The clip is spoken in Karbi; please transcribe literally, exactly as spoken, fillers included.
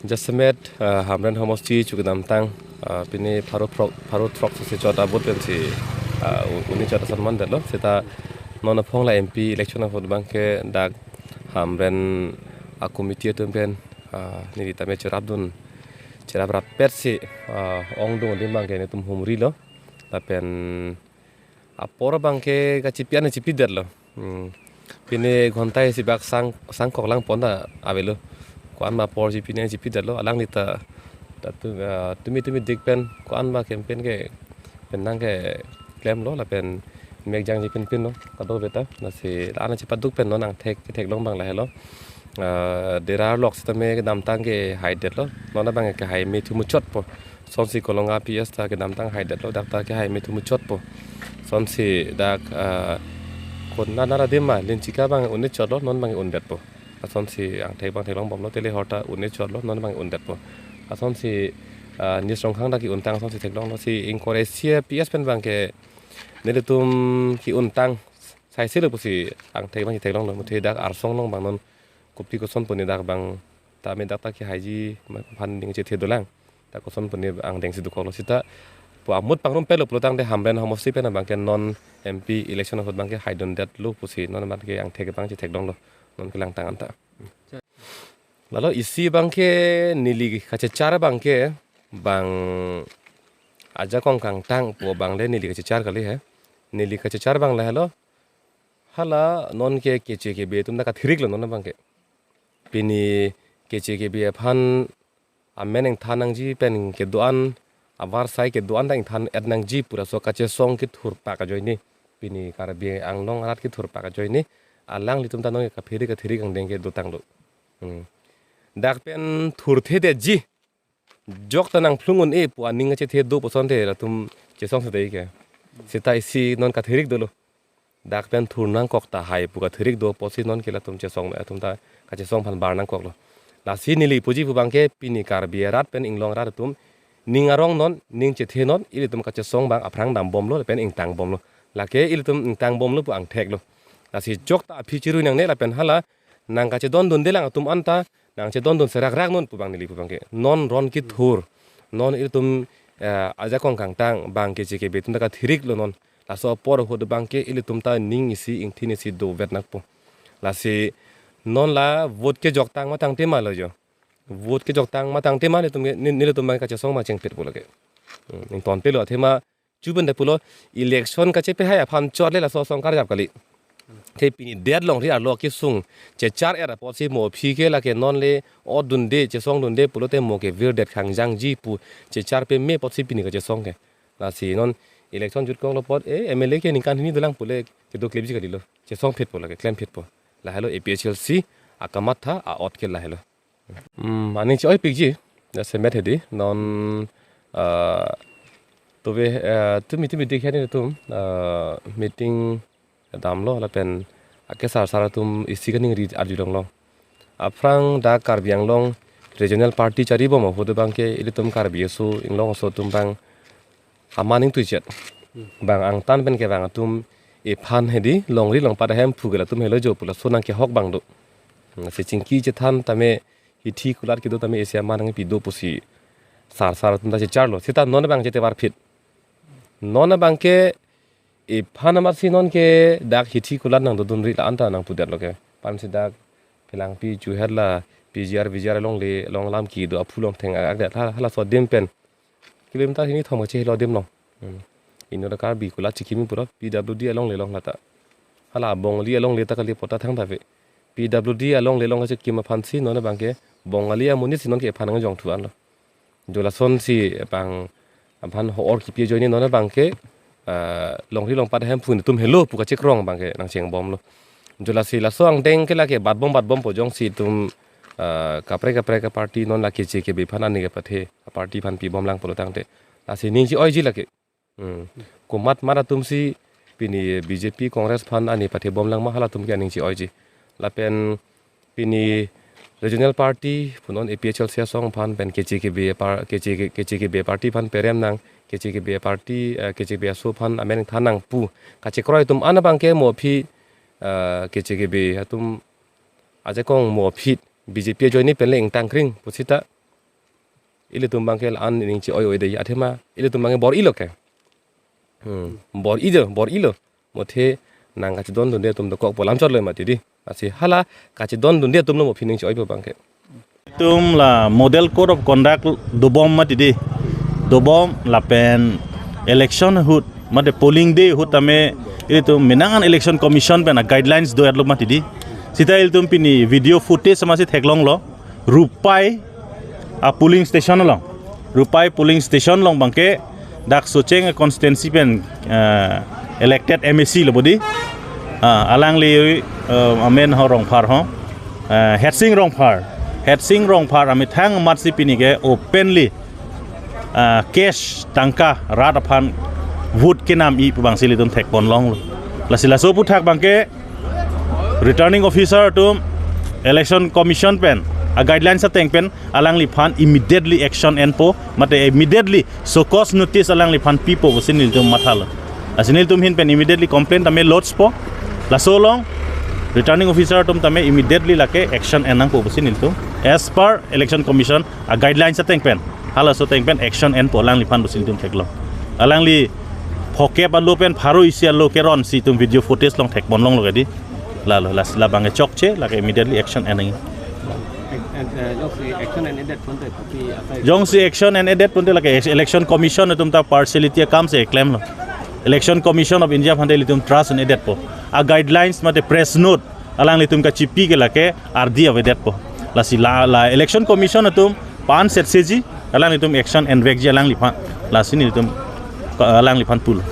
Jasemet, ah, Hamren homosti chu kedamtang, ah, pini pharo throk, pharo throk si chot abot pensi, ah, u-, uni chot ason mandetlo. Seta non aphong la M P election ahut abangke dak Hamren a-committee atum pen, ah, neli tame cherapdun, cherap rappetsi, ah, ongdung adim abangke netum humrilo. Lapen apor abangke kachipi an chipidetlo. Hmm. Pini ghonta isi bak sang, sangkok lang pon ta avelo. Ko-an ma apor chipi ne chipidetlo. Alangli ta, ta tu, ah, tumi tumidik pen ko-an ma campaign ke pen nangkeklemlo lapen mek jangji pen pinlo. Kadokave ta. Lasi la-an chipaduk pen non angthek, theklong abang lahelo. Ah, Dera lok sitame kedamtang kehaidetlo. Non abang kehai me thu muchotpo. Sonsi Kolonga P S ta kedamtang haidetlo, dak ta kehai me thu muchotpo. Sonsi dak, ah, kon na nara dema, Linchika abang un-e chotlo, non abang undetpo. Asonsi angthek abang theklongbomlo, Telehor ta un-e chotlo, non abang undetpo. Asonsi, ah, Nisrongkhang ta ke-untang asonsi theklonglo, si ingkoi ra isi P S pen abangke nelitum ke-untang saiselo pusi angthek abang theklonglo, muthe dak Arsong along abang non kopi koson pu ne dak abang tame dak ta kehaiji aphan ning chethe dolang. Ta koson pu ne angdengsi dokoklo seta pu amut pangrumpetlo pulotangte Hamren homosti pen abangke non M P election ahut abangke haidundetlo pusi non abangke angthek abang chetheklonglo non kelangtang anta. Lalo isi abangke neli kachechar abangke bang ajakong kangtang pu abang le neli kachechar kali he. Neli kachechar abang lahelo. Hala non ke keche kebe atum ta kathiriklo non abangke. Pini keche kebe aphan amen ingthan nangji pen kedo-an, avarsai kedo-an ta ingthan-et nangji pu laso kachesong kethurpak ajoine. Pini Karbi Anglong arat kethurpak ajoine. Alanglitum ta non ke kaphirik kathirik angdeng ke dotanglo. Hmm. Dak pen thurthedetji. Jok ta nangphlung un-e pu aning achethe do pusonte latum chesong sedei ke. Seta isi non kathirik dolo. Dak pen thur nangkok tahai pu kathirik do pusi non ke latum chesong atum ta kachesong aphan bar nangkoklo. Lasi neli puji pu abangke pini Karbi arat pen inglong arat atum ning arong non, ning chethe non, ilitum kachesong abang aphrang dambomlo lapen ingtangbomlo. Lake ilitum ingtangbomlo pu angtheklo. Lasi jok ta aphi chiru nangne lapen hala nangkachedondundelang atum anta nangchedondun serakrak non pu abang neli pu abangke. Non ron kethur. Non ilitum, eh, ajakong kangtang abang keche kebe atum ta kathiriklo non. Laso apor ahut abangke ilitum ta ning isi ingthin isi dovet nangpo. Lasi non la vote kejoktang matangte ma lo jo. Vote kejoktang matangte ma nelitum ke, ne-, nelitum abang kachesong ma chengpetpo lake. Hmm, ingtonpetlo athema chuben de pulo election kachepehai aphan chot le laso asong karjap kali. Te pini det longri arlo kesung chechar-et apotsi mo aphi ke lake non le odunde chesongdunde pulote mo ke virdet khangjangji pu chechar peme apotsi pini kachesong ke. Lasi non election jutkoklo apot e M L A ke ningkan hini dolang pule kedoklepji kalilo. Chesongpetpo lake klempetpo. Lahelo A P H L C akamatha a-ot ke lahelo. Hmm, aning che-oipikji, jasemet hedi, non, ah, tove, ah, tumi tumidik heni atum, ah, meeting damlo lapen akesar sar atum isi kaningri arjulonglo. Aphrang dak Karbi Anglong regional party charibom ahut abangke ilitum Karbi aso inglong aso atum abang aman ingtuichet. Bang angtan pen kevang atum ephan hedi longri longpat ahemphu ke latum helo jo pu laso nangkehok abang do. Hmm, si chingki chethan tame hithi kulat kedo tame isi aman nangpi do pusi sar sar atum ta checharlo. Seta non abang chetevar phit. Non abangke ephan amatsi non ke dak hithi kulat nangdodunri la-an ta nangpudetlo ke. Pansi dak Phelangpi chuher la P G R V G R alongle along lam kedo aphu longtheng agak det hala, halaso adim pen kilometer hini thom kachehelo adim along. Hmm. Inut Karbi kulat chikimi pura P W D alongle along lata. Hala Bongali alongle ta kali pota thangta ave. P W D alongle along kachikim aphansi non abangke Bongali amonit si non ke ephan nangjongthu anlo. Jo lasonsi abang aphan ho-or kipi ajoine non abangke, ah, longri longpat ahemphu atum helo pu kachekrong abangke nangchengbomlo. Jo lasi laso angdeng ke lake batbom batbompo jongsi itum, ah, kaprek kaprek aparty non lake che kebe aphan ani kapathe aparty aphan pibomlang pulotangte. Lasi ning che-oiji lake. Hmm. Komat mat atumsi pini B J P Congress aphan ani pathebomlang ma halatum ke aning che-oiji. Lapen pini regional party punon A P H L C asong aphan pen keche kebe par-, keche ke-, keche kebe party aphan perem nang, keche kebe party, eh, keche kebe aso aphan amen than nang pu kachekroi atum an abangke mo aphi, eh, keche kebe atum ajakong mo aphi B J P ajoine pen le ingtangkring pusita ilitum abangke la-an ning che-oi-oi dei, athema ilitum abangke bor-ilo ke. Hmm, bor-ijo, bor-ilo. Mothe nang kachedondunde atum dokok pu alam chotlo mati dei. Lasi hala kachedondunde atumlo mo pini ning che-oipo abangke. Itum la model code of conduct dobom mati dei. Dobom lapen election ahut mate polling day ahut tame ilitum menang an Election Commission pen a-guidelines do-etlo mati dei. Seta ilitum pini video footage amatsi theklonglo. Rupai a-polling station along. Rupai polling station along abangke dak Socheng constituency pen, eh, elected M A C lo bo dei. Ah, alangli, eh, amen ho Rongphar ho. Eh, Hersing Rongphar. Hersing Rongphar amethang amatsi pini ke openly, ah, cash tangka rat aphan vote kenam-i pu abangsi ilitum thekponlonglo. Lasi laso aphuthak abangke Returning Officer atum Election Commission pen a-guidelines ateng pen alangliphan immediately action enpo, mate immediately show cause notice alangliphan pipo pusi nelitum mathalo. Lasi nelitum ahin pen immediately complaint tame lodgepo. Laso along Returning Officer atum tame immediately lake action en nangpo pusi nelitum as per Election Commission a-guidelines ateng pen, halaso ateng pen action enpo alangliphan pusi nelitum theklong. Alangli phokep alo pen pharo isi alo keronsi itum video footage along thekponlonglo ke dei. Lalo, las-, labang chokche, lake immediately action en nang. And, uh, jongsi action en-edet ponte kopi asai? Jongsi action en-edet ponte lake ex-, Election Commission atum ta partiality akam si klemlo. Election Commission of India aphante ilitum trust en-edetpo. A-guidelines mate press note alanglitum kachipi ke lake ardi avedetpo. Lasi la, la Election Commission atum pan setseji, alanglitum action envekji alangliphan. Lasi nelitum, alangliphan pulo.